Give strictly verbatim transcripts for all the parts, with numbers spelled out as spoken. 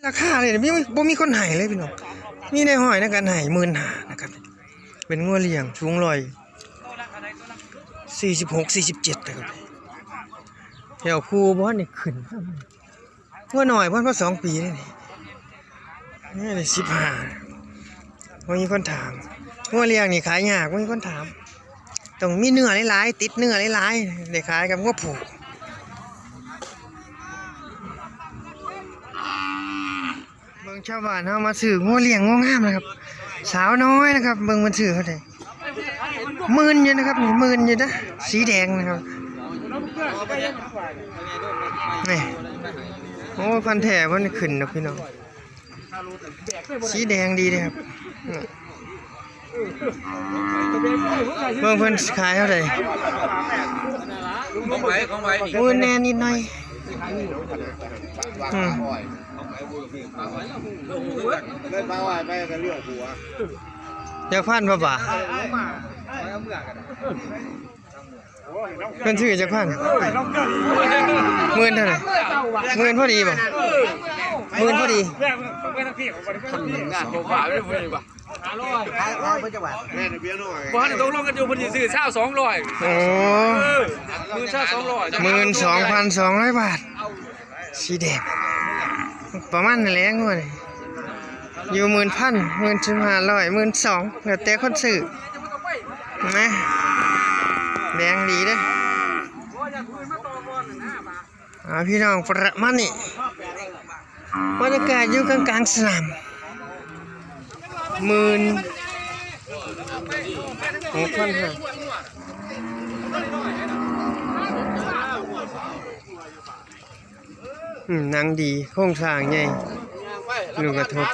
ราคาเลยบ่มีบ่มีคนให้เลยพี่น้อง มีในห้อยในการให้หมื่นห้านะครับ เป็นงัวเลี้ยงสูงร้อยสี่สิบหก สี่สิบเจ็ดนะครับ แถวภูบ่ทันได้ขึ้น งัวน้อยบ่ทันพอสองปีเลยนี่ นี่สิบห้า บ่มีคนถาม งัวเลี้ยงนี่ขายยาก บ่มีคนถาม ต้องมีเนื้อหลายๆ ติดเนื้อหลายๆ ได้ขายกับงัวผูก เบิ่งชาวบ้านเฮามาซื้องัวเลี้ยงงัวงามนะครับ สาวน้อยนะครับ เบิ่งมันซื้อเท่าใด หมื่นอยู่นะครับ นี่ หมื่นอยู่นะ สีแดงนะครับ นี่ โอ้ พันธุ์แท้เพิ่นขึ้นนะพี่น้อง สีแดงดีเลยครับ เบิ่งเพิ่นขายเท่าใด ของไผของไผนี่ หมื่นแหน่นิดหน่อย อืม เลยมาว่าไปกันเรื่องหัว จักพันบ่บาท เพิ่นซื้อจักพัน หมื่นเท่าใด หมื่นพอดีบ่ หมื่นพอดี งานบ่ว่าเลยเว้ยว่ะ ขายขายเพิ่นจักบาท บ่ทันได้ตกลงกันอยู่ เพิ่นสิซื้อซาวสองร้อย โอ้ เออ หมื่นซาวสองร้อย หมื่นสองพันสองร้อยบาท สีแดง ประมาณนั้นแหละงัวนี่ อยู่หมื่นพัน หมื่นสิบห้าร้อย หมื่นสอง แล้วแต่คนซื้อ นะ แดงดีเด้อ อ่า พี่น้อง ประมาณนี้ บรรยากาศอยู่กลางๆสนาม หมื่นหกพันห้า อืม หนังดี โครงสร้างใหญ่ ลูกกระทบ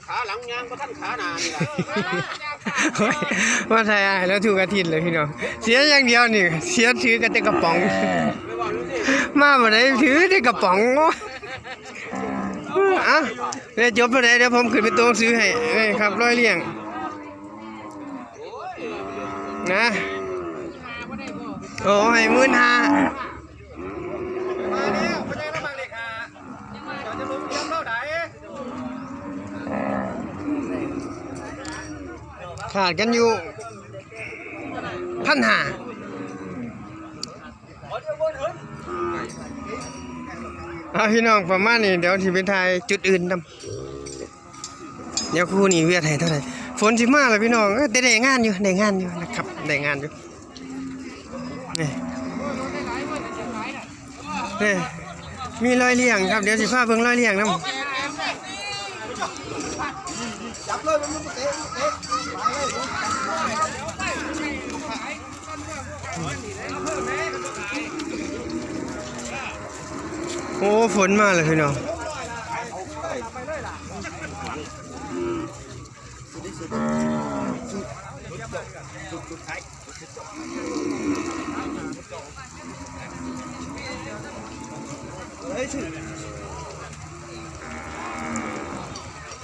ขาหลังยางบ่ทันขาหน้านี่ล่ะ โอ้ย มาถ่ายอ้ายแล้วทุกอาทิตย์เลยพี่น้อง เสียอย่างเดียวนี่ เสียถือกันแต่กระป๋อง มาบ่ได้ถือแต่กระป๋อง เอ้า เดี๋ยวจบเท่าใด เดี๋ยวผมขึ้นไปตัวหนังสือให้ นี่ครับ ร้อยเลี้ยง นะ โอ้ ให้หมื่นห้า มาแล้ว พ่อใหญ่เรามักเลขห้า เจ้าจะลงเตรียมเราได้ ขาดกันอยู่ พันห้า เอาพี่น้องประมาณนี้ เดี๋ยวสิไปถ่ายจุดอื่นนำ เดี๋ยวคู่นี้เวียดให้เท่าใด ฝนสิมาแล้วพี่น้อง เอ้ย แต่ได้งานอยู่ ได้งานอยู่นะครับ ได้งานอยู่ นี่ นี่ มีร้อยเลี้ยงครับ เดี๋ยวสิพาเบิ่งร้อยเลี้ยงนำ โอ้ ฝนมาแล้วพี่น้อง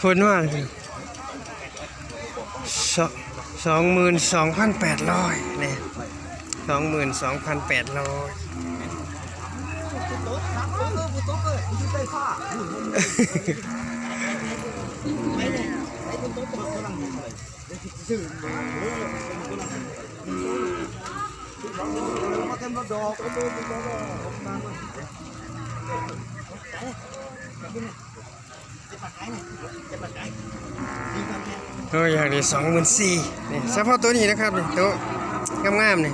ฝนมาแล้วพี่น้อง สอง สองหมื่นสองพันแปดร้อย เนี่ย สองหมื่นสองพันแปดร้อย โอ้ย อยากได้สองหมื่นสี่ นี่ เฉพาะตัวนี้นะครับ นี่ ตัวงามๆ นี่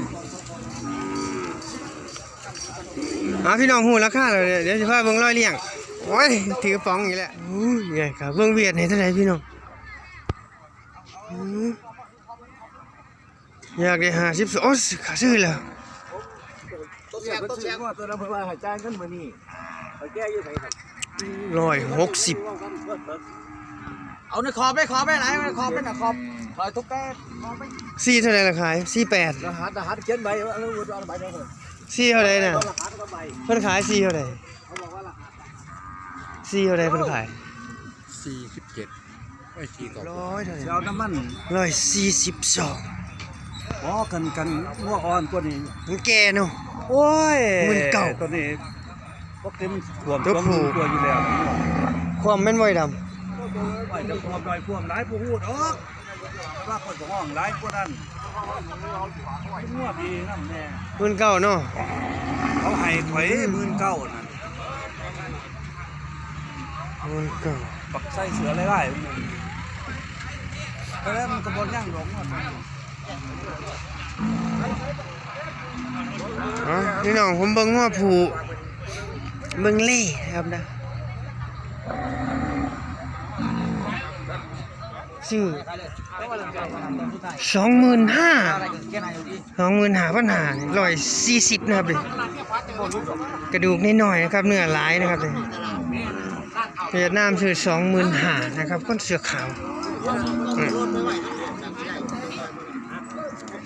เอาพี่น้องฮู้ราคาแล้ว เดี๋ยวสิพาเบิ่งร้อยเลี้ยง โอ้ย ถือป๋องอีกแล้ว อู้ย ใหญ่ครับ เบิ่งเวียดให้เท่าใดพี่น้อง อืม อยากได้ห้าสิบ โอ้ย ขาซื้อแล้ว ตัวแสบตัวแสบ ตัวนั้นเพิ่นว่าให้จ่ายเงินมื้อนี้ ไปแก้อยู่ไสครับ ร้อยหกสิบ เอาในขอบไป ขอบไปไหน ในขอบไปนะ ขอบ ขอบทุกแก้ว ขอบไป สี่เท่าใดล่ะขาย สี่แปด รหัส รหัสเขียนใบ เอา เอา เอาใบเดียวเถอะ สี่เท่าใดน่ะ เอารหัสกับใบ เพิ่นขายสี่เท่าใด เขาบอกว่ารหัส สี่เท่าใดเพิ่นขาย สี่สิบเจ็ด ไอ้สี่ต่อ ร้อยเท่าใด เดี๋ยวน้ำมัน ร้อยสี่สิบสอง บ่ คัน คันงัวอ่อนกว่านี้ มันแก่เนาะ โอ้ย หมื่นเก้า ตัวนี้ ปกติมันท่วม ตัวผู้ สองหมื่นกว่าอยู่แล้ว ความแม่นบ่ไอ้ดำ ไอ้เจ้าความน้อยความหลายผู้ฮู้ดอก ว่าคนบ่ฮ้องหลายกว่านั้น งัวดีนำแน่ หมื่นเก้าเนาะ เขาให้ข่อย อืม หมื่นเก้านั่น หมื่นเก้า บักไส้เสือหลายๆ แต่แล้วมันก็บ่ยั่งดอกงัว อ่ะ พี่น้อง ผมเบิ่งงัวผู้ เบิ่งเล่ครับนะ ซื้อ สองหมื่นห้า สองหมื่นห้าพันห้า ร้อยสี่สิบนะครับนี่ กระดูกน้อยๆนะครับ เนื้อหลายนะครับนี่ เวียดนามซื้อ สองหมื่นห้า นะครับ คนเสื้อขาว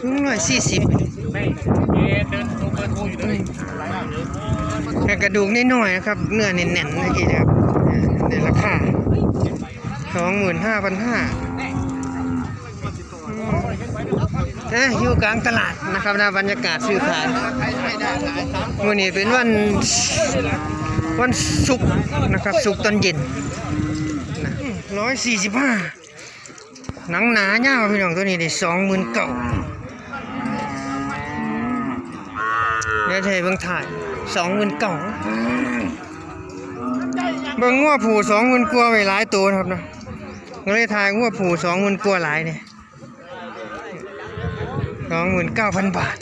อืม ร้อยสี่สิบ แต่กระดูกน้อยๆนะครับ เนื้อแน่นๆเมื่อกี้นะครับ ในราคา สองหมื่นห้าพันห้า เอ้ย อยู่กลางตลาดนะครับนะ บรรยากาศซื้อขาย มื้อนี้เป็นวัน วันศุกร์นะครับ ศุกร์ตอนเย็นนะ ร้อยสี่สิบห้า หนังหนายาวพี่น้อง ตัวนี้ได้ สองหมื่นเก้า เดี๋ยวให้เบิ่งท้าย สองหมื่นเก้า เบิ่งงัวผู้ สองหมื่นกว่าไว้หลายตัวนะครับนะ ก็เลยถ่ายงัวผู้ สองหมื่นกว่าหลายเนี่ย สองหมื่นเก้าพันบาท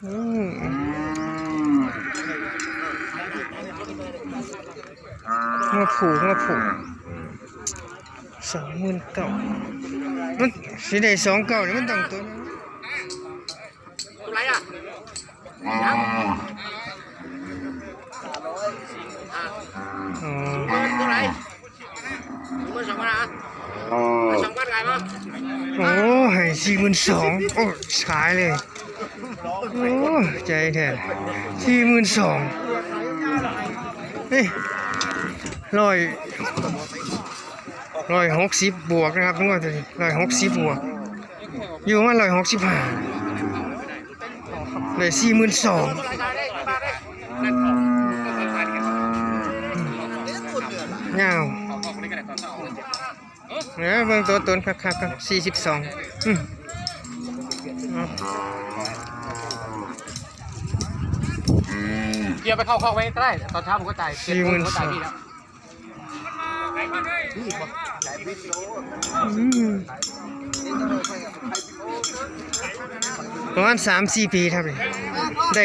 อืม งัวผู้ งัวผู้ สองหมื่นเก้า มันสิได้ สองเก้า นี่มันต้องตัวนั้น ตัวไหนอ่ะ อ๋อ ตัวไหน หมื่นสองพันนะ สองพันขายปะ โอ้ ให้ สี่หมื่นสอง โอ้ ขายเลย โอ้ ใจแท้ สี่หมื่นสอง เฮ้ย ร้อย ร้อยหกสิบบวกนะครับ งวดนี้ ร้อยหกสิบบวก อยู่มา ร้อยหกสิบห้า ได้ สี่หมื่นสอง ยาว เออ เบิ่งตัวตนคักๆครับ สี่สิบสอง อืม เอา เกียร์ไปเข้าคอกไว้ก็ได้ ตอนเช้าผมก็จ่าย สี่หมื่นสอง ผมก็จ่ายพี่แล้ว อืม ประมาณสามสี่ปีครับนี่ ได้